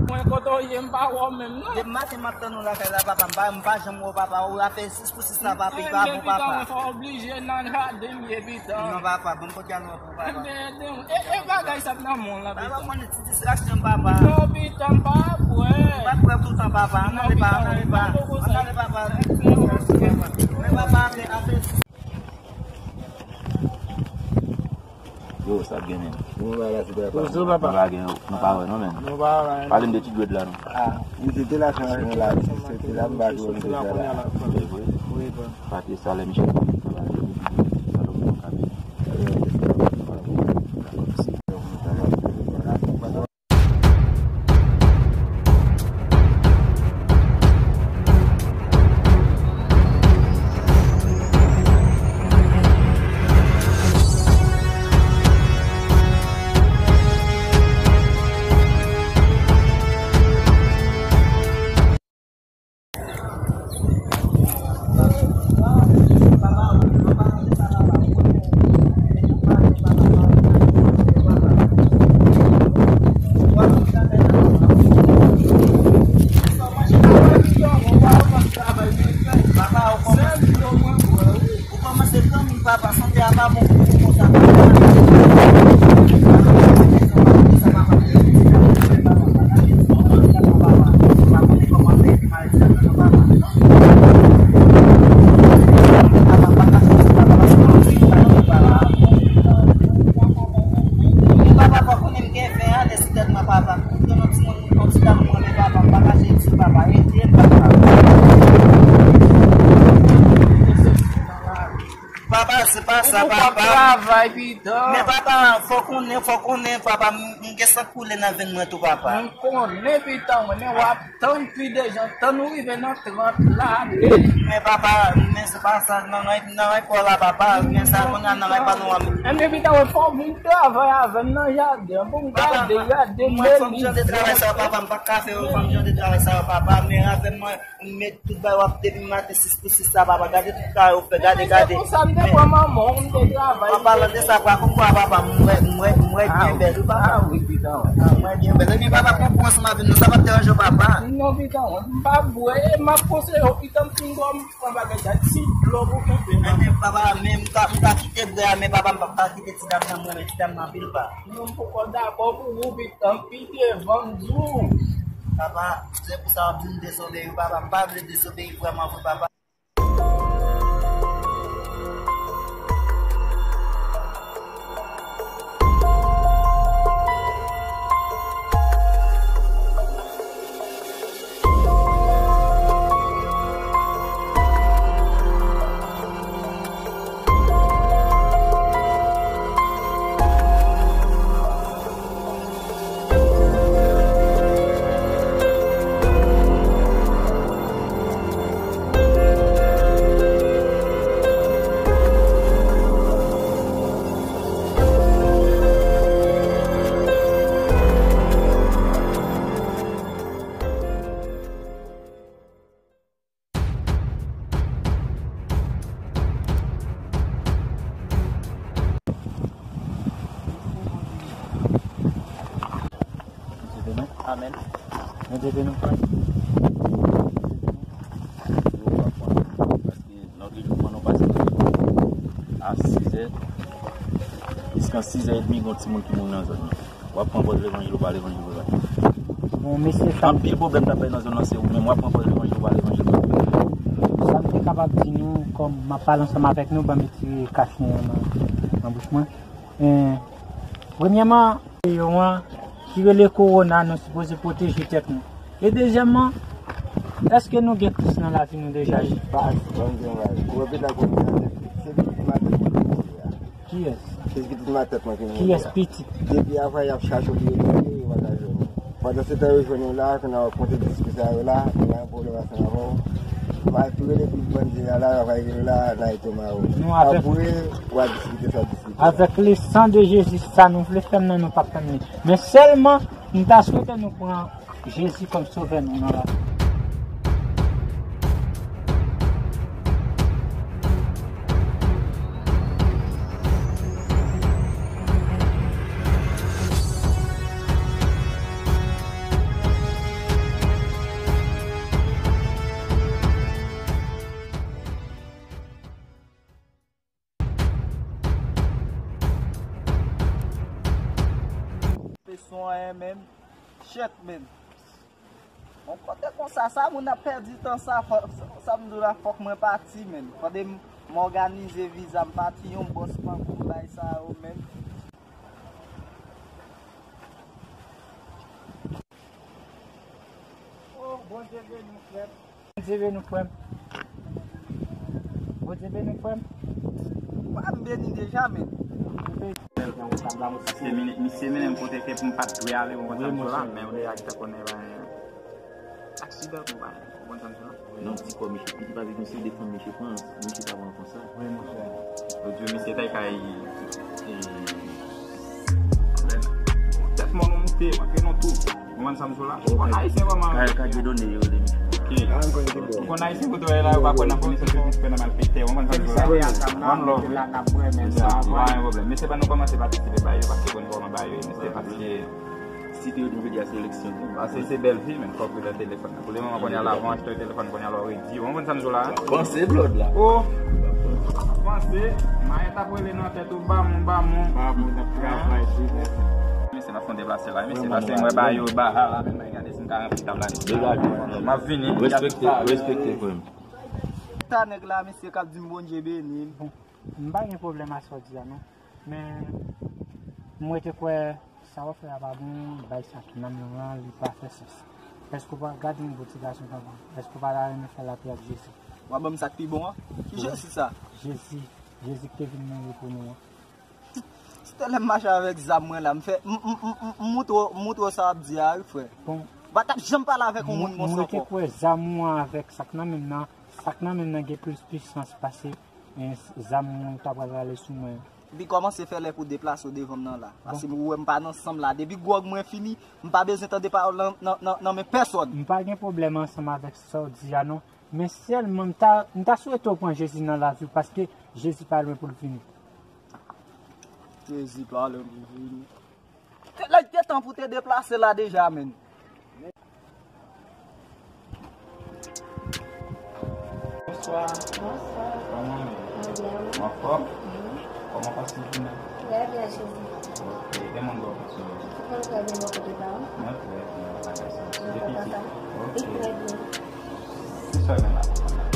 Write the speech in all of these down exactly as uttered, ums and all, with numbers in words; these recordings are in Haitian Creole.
Mwen kote w ye, m pa wè w menm, non. Depi maten m ap tann ou lakay la, papa, m pa, m pa janm wè w, papa. Ou afè sis pou sis la, papa, li pa bon, papa. Mwen fò oblije nan jaden m ye, pita. Non, papa, bon, kote al wè pou papa. Ede, ede m. E, e bagay sa ap nan men w la, pita. Papa, mwen ti distraksyon, papa. Non, pita, m pa bwè. M pa bwè toutan, papa. Ann ale, papa, ann ale, papa. Ann ale, papa. Men papa, afè, afè. Yo, sa ap gen menm. Bon bagay la, se papa. Bonjou, papa. Nou pa gen, nou pa wè non, menm. Nou pa wè. Pale m de ti dwèt la, non. Ah, li te, te la, se la, se, se la, m pa jwe, li te la. Wi, wi. Wi, wi. Pati sa, lè misye travay, sa, nou ka Ou kòmanse tann papa, sante a pa bon pou ou konsa, papa. Papa, fò konnen m gen ven ane sou tèt mwen, papa. Ou te nan timoun, yon ti dam mwen, men papa, m pa kache di papa, ede m, papa. Papa, se pa sa, papa. Travay, pita. Men papa, fò konnen, fò konnen, papa, m, m gen san koule nan venn mwen tou, papa. M konnen, pita, mwen, men w ap tann pi de jan, tann ou rive nan trant la, ale. Men papa, men se pa sa, nan, nan, nan, nan, kò la, papa, men sa, kounye a, nan, nan, pa nou, an. Enben, pita, w fò vin travay avè m nan jaden an, pou m gade, gade, mwen, fò m chanje travay sa, papa, m pa ka fè, fò m chanje travay sa, papa, men avè mwen, m met tout bagay w ap depi maten, sis pou sis la, papa, gade tout sa yo fè, gade, gade. Se konsa m te pran manman w, m te travay. An palan de sa, papa, konn kwa, papa, m wè, m wè, m wè byen bèl, wi, papa. Ah, wi, pita, wi. Ah, m wè byen bèl. Ebyen, papa, pran pou ansanm avè nou, sa p ap deranje w, papa. Non, pita, wi, m pa bwè, e m ap konseye w, pita, m fin bwè, m pran bagay sa, ti dlo pou kenbe. Ebyen, papa, men m ka, m ka kite bwè a, men papa, m p ap ka kite ti dam nan, m renmen ti dam nan anpil, pa. Non, m poko dakò pou ou, pita, m pi devan, m di w. Papa, se pou sa w ap di m dezobeyi, papa, m pa vle dezobeyi vrèman vre, papa. Bondye beni w. Amèn. Bondye beni w, frè. Paske lòt jou, pandan w pase a sizè, jiska sizè edmi, gen yon timoun ki mouri nan zòn nan. W ap pran pòz levanjil ou pa levanjil ou pa? Bon, mesye, sa m... Anpil pwoblèm t ap bay nan zòn nan, se ou menm. W ap pran pòz levanjil ou pa levanjil ou pa? Sa m te kapab di nou, kòm m ap pale ansanm avèk nou, ban m retire kach mwen an nan, nan bouch mwen. Eh, premyèman, yo an, ki rele kowona, nou sipoze pwoteje tèt nou. E dezyèmman, èske nou gen Kris nan lavi nou deja? Pas, ban m di yon bagay. Ou wè pita kote a, se pitit matèt mwen ki mouri a. Kiyès? Se pitit matèt mwen ki mouri a. Kiyès pitit? Depi avwa y ap chache w pou yo touye w, yo pa ka jwenn ou. Pandan se tan yo jwenn ou la, kounye a w ap konte diski sa yo la, gen yon pwoblèm ansanm avè w. M ap tou rele tout bandi a la, y ap rele la, n a ete ma ou. Apre, w a diskite sa w diskite. Avèk le sang de Jésus, sa nou vle fè m nan, nou p ap fè m li. Men sèlman, m ta swete nou pran Jezi kòm sovè nou nan lavi. Mwen menm, shit, men. Yon kote konsa, sa moun ap pèdi tan sa, fò, sa m di w la, fòk mwen pati, men. Fòde m, m òganize viza, m pati yon bòs pankou m bay sa yo, men. Oh, Bondye beni w, frè m. Bondye beni w, frè m. Bondye beni w, frè m. Wa m beni deja, men. Misye mennen, misye mennen m kote ke pou m pa t dwe ale, ou konprann sa m di w la, men ou deja gentan konnen, ben, aksidan pou bay, ou konprann sa m di w la. Non, ti kò misye, li pa vin misye defann misye pran, misye pa pran konsa. Wi, monchè. Lòt jou, misye t al kay, e, tèt mòn nou moute, manke nou tou. Ou konprann sa m di w la? Ou konn ayisyen vrèman. Kay, kay Dieudonné yo rele misye. Ok. Ou konn ayisyen kote w ye la, yo pa kwè nan konesans yo, yo kwè nan malfektè. Ou konprann sa m di w la? One love, wi. Pa gen pwoblèm. Mesye, ban nou kòmanse patisipe ba yo, paske konn kòman ba yo, mesye, paske si te yo di m jodi a se eleksyon tou. Paske se bèl vi, men fòk ou nan telefòn. Pou le moman, kounye a la, avan achte telefòn, kounye a la, w redi. Ou konprann sa m di w la? Panse blòd la. Oh! Panse, mayèt ap rele nan tèt ou, bamon, bamon. Bamon, n ap travay, wi. Mesye, n ap fè yon deplase la, mesye, paske mwen ba yo ba la, men mwen gade si m ka ranpli tab la. Degaje. M ap vini. Respekte, respekte, frè m. Ta nèg la, mesye, k ap di m Bondye beni l. Bon, m pa gen pwoblèm a sa w di a, non. Men, m rete kwè sa w ap fè a pa bon, bay sa k nan men w lan, li pa fè sans. Èske w pa gade yon bon ti gason tankou w? Èske w pa ta renmen fè lapè ak Jezi? W ap ban m sa k pi bon an? Ki Jezi sa? Jezi, Jezi ki te vin mouri pou nou an. Se te lè m mache avèk zam mwen la, m fè, m, m, m, m, m moutre w, m moutre w sa w ap di a, wi, frè. Bon. W pa t ap janm pale avèk yon moun konsa ankò. M rete kwè zam ou an avèk sa k nan men m nan, sa k nan men m nan gen plis pisans pase, eh, zam ou ta pral rale sou mwen. Epi kòmanse fè lè pou deplase w devan m nan la. Paske ou wè m pa nan san m la. Depi gwòg mwen fini, m pa bezwen tande pawòl nan, nan, nan, nan men pèsòn. M pa gen pwoblèm ansanm avèk sa w di a non. Men sèlman m ta, m ta swete w pran Jezi nan lavi w paske Jezi pa lwen pou l vini. Jezi pa lwen pou l vini. Te lè te tan pou te deplase la deja, menn. Bonswa. Bonswa. Kòman w ye? Mwen byen, wi. Ou anfòm? Wi. Kòman w pase jounen? Trè byen, Jezi. Ok. Gen moun bò kote w? Tout moun trè byen bò kote pa w? Mwen trè byen, bagay sa. Mwen kontan sa. Ok. Li trè byen. Ki sa w gen la?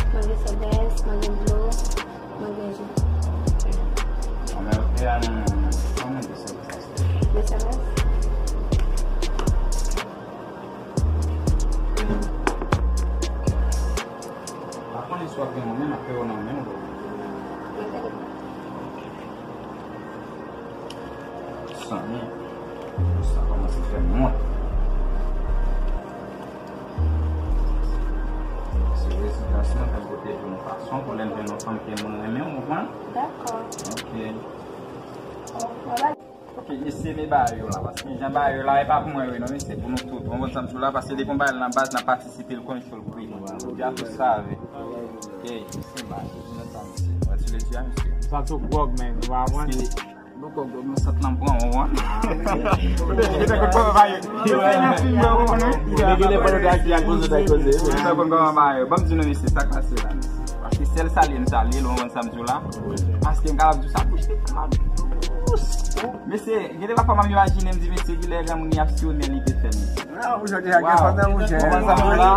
Mwen gen sodès, mwen gen dlo, mwen gen ji. Ok. Anben, ok, ann, ann, ann, de sodès. De sodès? Pa konnen si w ap gen mwen menm, apre w nan men w. Mwen tande. Sanmi, sa kòmanse fè m wont. Se rezilyans mwen fè m pote pou yon fason, pou lè m jwenn yon fanm ke moun renmen, ou konprann? Dakò. Ok. Bon, bye bye. Ok, mesye, men bagay yo la, paske jan bagay yo la, e pa pou mwen, wi, non, mesye, pou nou tout. Ou konprann sa m di w la, paske depi yon bagay nan baz, n ap patisipe, l konn cho l bouyi. Ou ja tou save. Ok, mesye, bagay yo, nou sa, mesye. Wè ti leti a, mesye. Sa tou gwòg, men, nou pa konn. Bon, gwòg, gwòg, nou sant lan pran, ou konprann? Ou te di, te konn kòman bagay yo. Te konn kòman bagay yo. Ou konprann kòman bagay yo. Ban m di nou, mesye, sa k pase la, mesye. Paske sèl salye m salye l, ou konprann sa m di w la? Paske m kapab di w sa, bouch li tèlman dous. Mesye, gen de pafwa m ap imajine, m di, mesye, kilè granmoun li ap siyonnen li te fè, mesye. Waw, ou jodi a gen fanm nan mouche. Ou konprann sa m di w la?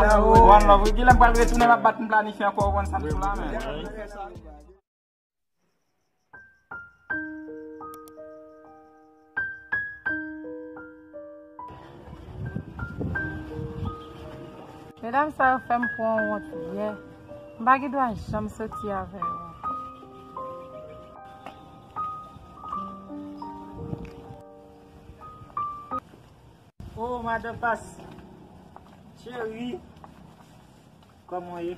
One love, wi, kilè m pral retounen, m ap bat, m planifye ankò, ou konprann sa m di w la, men. Medam sa yo fè m pran wont yè. M pa gen dwa janm soti avè yo ankò. Oh, madan Pas. Cheri. Kòman w ye?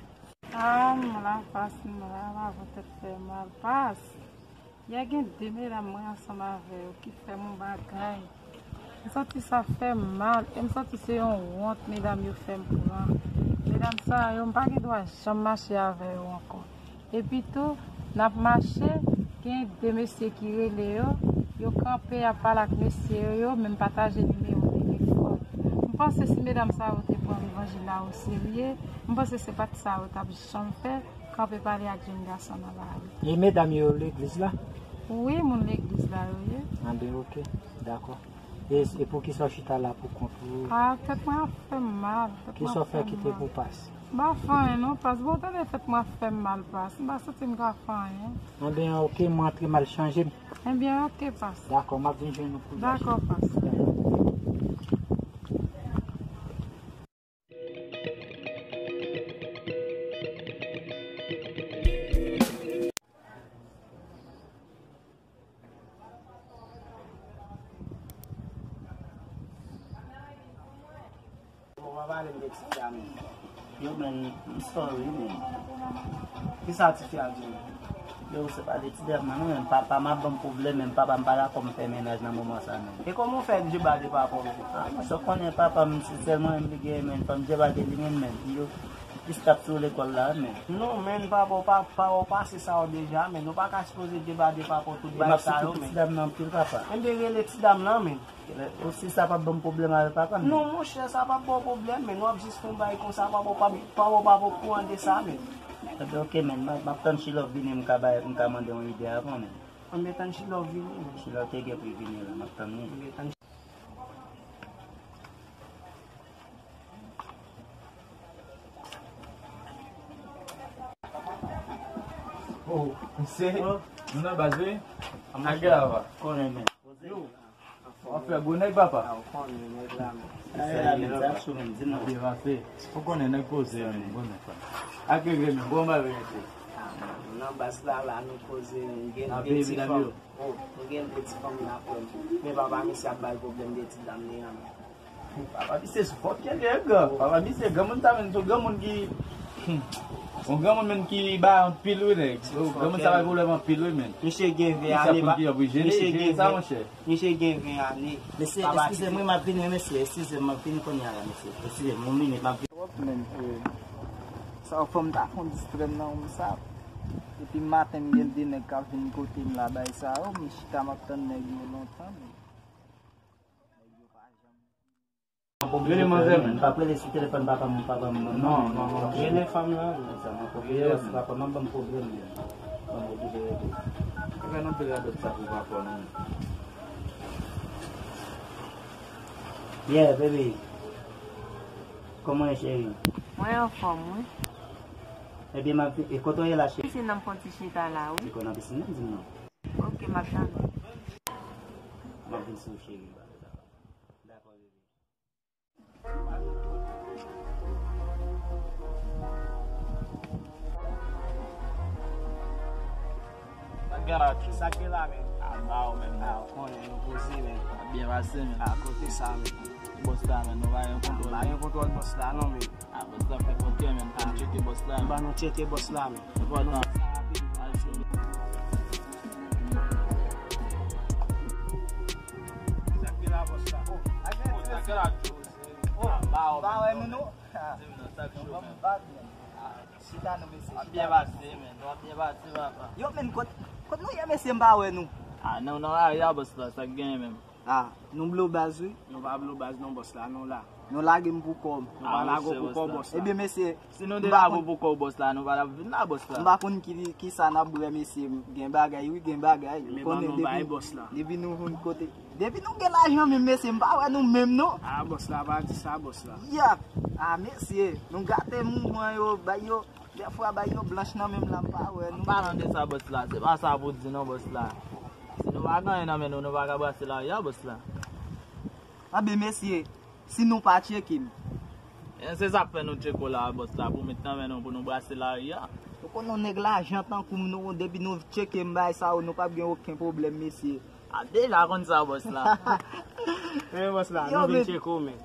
Ah, m la, Pas, m la, m avè tèt fè mal, Pas. Yè gen de medam mwen ansanm avè yo ki fè m yon bagay. M santi sa fè m mal, e m santi se yon wont medam yo fè m pran. Medam sa yo, m pa gen dwa janm mache avè yo ankò. Epi tou, n ap mache, gen de mesye ki rele yo, yo kanpe ap pale ak mesye yo, yo menm pataje nimewo telefòn. M panse si medam sa yo te pran levanjil la oserye, m panse se pa t sa yo t ap janm fè, kanpe pale ak jèn gason nan lari. E medam yo legliz la? Wi, moun legliz la yo ye. Anben, ok, dakò. E, e poukisa w chita la pou kont ou? Ah, tèt mwen ap fè m mal. Kisa w fè ki te pou pas? M pa fè anyen non, pas. Bon, tande, tèt mwen ap fè m mal, pas. M pa santi m ka fè anyen. Anben, oke, mwen antre m al chanje m. Enben, oke, pas. Dakò, m ap vin jwenn ou pou... Dakò, pas. Bon, pa pale m de ti dam. Yo, men, m sorry, men. Kisa ti fi a di w? Yo, se pa de ti dam nan, non, men papa m ap ban m pwoblèm, men papa m pa dakò m fè mennaj nan moman sa, men. E kòman w fè deba de papa w? Ah, men sa w konnen papa m, se sèl mwen menm li genyen, men fò m deba de li menm, men. Yo, Kris t ap sou lekòl la, men. Non, men papa w pa, pa w pase sa yo deja, men nou pa ka sipoze deba de papa w tout bagay sa yo, men. Ti dam nan anpil, papa. Enben, rele ti dam nan, men. Osi, sa p ap ban m pwoblèm avèk papa m? Non, monchè, sa p ap ba w pwoblèm, men nou ap jis fè yon bagay konsa, papa w pa, papa w pa okouran de sa, men. Enben, oke, men, m ap, m ap tann Chilòv vini, m ka bay, m ka mande yon ide avan, men. Enben, tann Chilòv vini, men. Chilòv te gen pou l vini la, m ap tann li. Enben, tann Oh, misye, nou nan baz, wi. Agava. Konnen, men. Yo, w ap fè gwo nèg, papa. Ah, w konnen nèg la, men. Sa ye, men, sa sou, men, di m non. Byen pase. Ou konnen nèg poze, men, gwo nèg, pa. Ak regle, men, bon bagay, mesye. Ah, nan baz la, la, nou poze, men, gen de ti fanm. Oh, nou gen de ti fanm nan frè m. Men papa misye ap bay pwoblèm de ti dam li an. Papa misye se fòk ke nèg. Papa misye granmoun sa, men, se yon granmoun ki, yon granmoun, men, ki bay anpil, wi, nèg. Yon granmoun sa bay pwoblèm anpil, wi, men. Misye gen ven ane, misye gen ven, misye gen ven ane. Mesye, eskize m, wi, m ap vini, wi, mesye. Eskize m, m ap vini kounye a la, mesye. Eskize m, yon minit, m ap vini. Twòp, men, eh, sa yo fè m ta fè yon distrè m nan yon sa. Depi maten, m gen de nèg k ap vin kote m la, bay sa yo, m chita, m ap tann nèg yo lontan, men nèg yo pa janm. Rele manzè, men. M p ap rele sou telefòn papa m, papa m, non. Non, non, non, rele fanm nan, men. Sa, m ap rele, se papa m ap ban m pwoblèm, men. Ban m oblije rele. Ou fè nan pil radòt sa pou papa w, non. Yeah, baby. Kòman w ye, cheri? Mwen anfòm, wi. Ebyen, m ap vin, e kote w ye la, cheri? Isi nan m fon ti chita la, wi. Se kon nan pisin nan, di m non. Ok, m ap tann ou. M ap vin sou cheri. Dakò, bebe. Sa k gen la, men? A ba w menm la, ou konnen nou poze, men. Ap byen pase, men. A kote sa, men? Bòs la, men, nou pa gen kontwòl. Nou pa gen kontwòl bòs la, non, men. A, bòs la fè kontwòl, men. Ban nou tcheke bòs la, men. Ban nou tcheke bòs la, men. Enpòtan. Sa k gen la, bòs la? Oh, sa k gen la, Joe? Oh, ba wè nou, non. Chita nou, mesye, chita. W ap byen pase, men. W ap byen pase, papa. Yo, men, kot, kot nou ye, mesye, m pa wè nou? A, nan, nan lari a, bòs la, sa k genyen menm? A, nou blow baz, wi. Nou pa blow baz, non, bòs la, nou la. Nou lage m pou kò m. Nou pa lage w pou kò bòs la. Ebyen, mesye, si nou te lage w pou kò bòs la, nou pa t ap vin la, bòs la. M pa konn ki, ki sa n ap bwè, mesye. Gen bagay, wi, gen bagay. Ou konnen, depi, depi nou vin kote, depi nou gen lajan menm, mesye, m pa wè nou menm, non. A, bòs la, pa di sa, bòs la. Ya! A, mesye, nou gate moman yo, bay yo, dèfwa bay yo blanch nan menm la, m pa wè nou. An palan de sa, bòs la, se pa sa pou di non, bòs la. Si nou pa gen anyen nan men nou, nou pa ka brase lari a, bòs la. Anben, mesye, si nou pa tcheke m. E se sa k fè nou tcheke w la, bòs la, pou met nan men nou pou nou brase lari a. Ou konn yon nèg lajan tankou m, nou, depi nou tcheke m bay sa yo, nou p ap gen okenn pwoblèm, mesye. A, deja konn sa, bòs la. Men bòs la, nou vin tcheke w, men.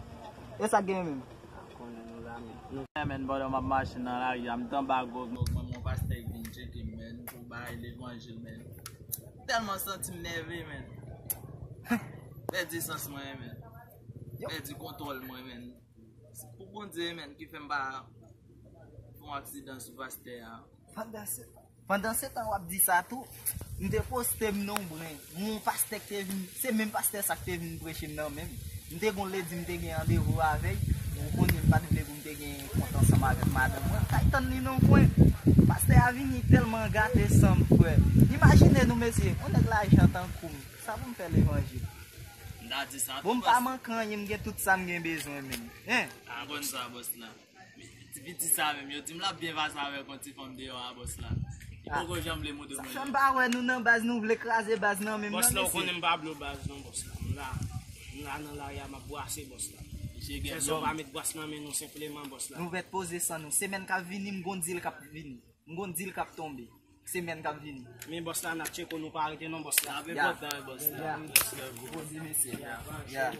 E sa k gen menm? A, konnen nou la, men. Nou fè, men, pandan m ap mache nan lari a, m tann bagwòg, men yon pastè vin tcheke m, men, pou bay levanjil, men. Tèlman santi m nève, men. Pèdi sans mwen, men. Pèdi kontwòl mwen, men. Se pou Bondye, men, ki fè m pa fè yon aksidan sou pastè a. Pandan se, pandan se tan w ap di sa tou, m te poste m nan yon bren. Yon pastè k te vin, se menm pastè sa k te vin preche m nan menm. M te gon ledi, m te gen randevou avè l. Ou konnen m pa t vle pou m te gen kont ansanm avèk madanm mwen. M t al tann li nan yon kwen. Pastè a vini tèlman gate san m, frè. Imajine nou, mesye, yon nèg lajan tankou m. Sa pou m fè levanjil? M La di sa Bon, tou, m pa bòs. Manke anyen, m gen tout sa m gen bezwen menm. Hein? Ou konn sa, bòs la. Ti piti sa menm, yo di m l ap byen pase avèk yon ti fanm deyò a, bòs la. Li Ah. poko janm vle montre Sa mwen fè m li. Pa wè nou nan baz, nou vle kraze baz nan menm Bòs nan, la, ou konnen mesye. M pa blo baz non, bòs la. M la, m la nan lari a, m ap bwase, bòs la. Misye gen Sèzon zòm. Pa met bwase nan men nou senpleman, bòs la. Nou vèt poze san nou. Semèn k ap vini, m gon dil k ap vini. M gon dil k ap tonbe. Semèn k ap vini. Men bòs la, n ap tcheke nou pa rete non, bòs la. Sa vle Ya. pòtan, bòs la. Ya. Bòs la, bro. Poze, mesye. Ya. Ya.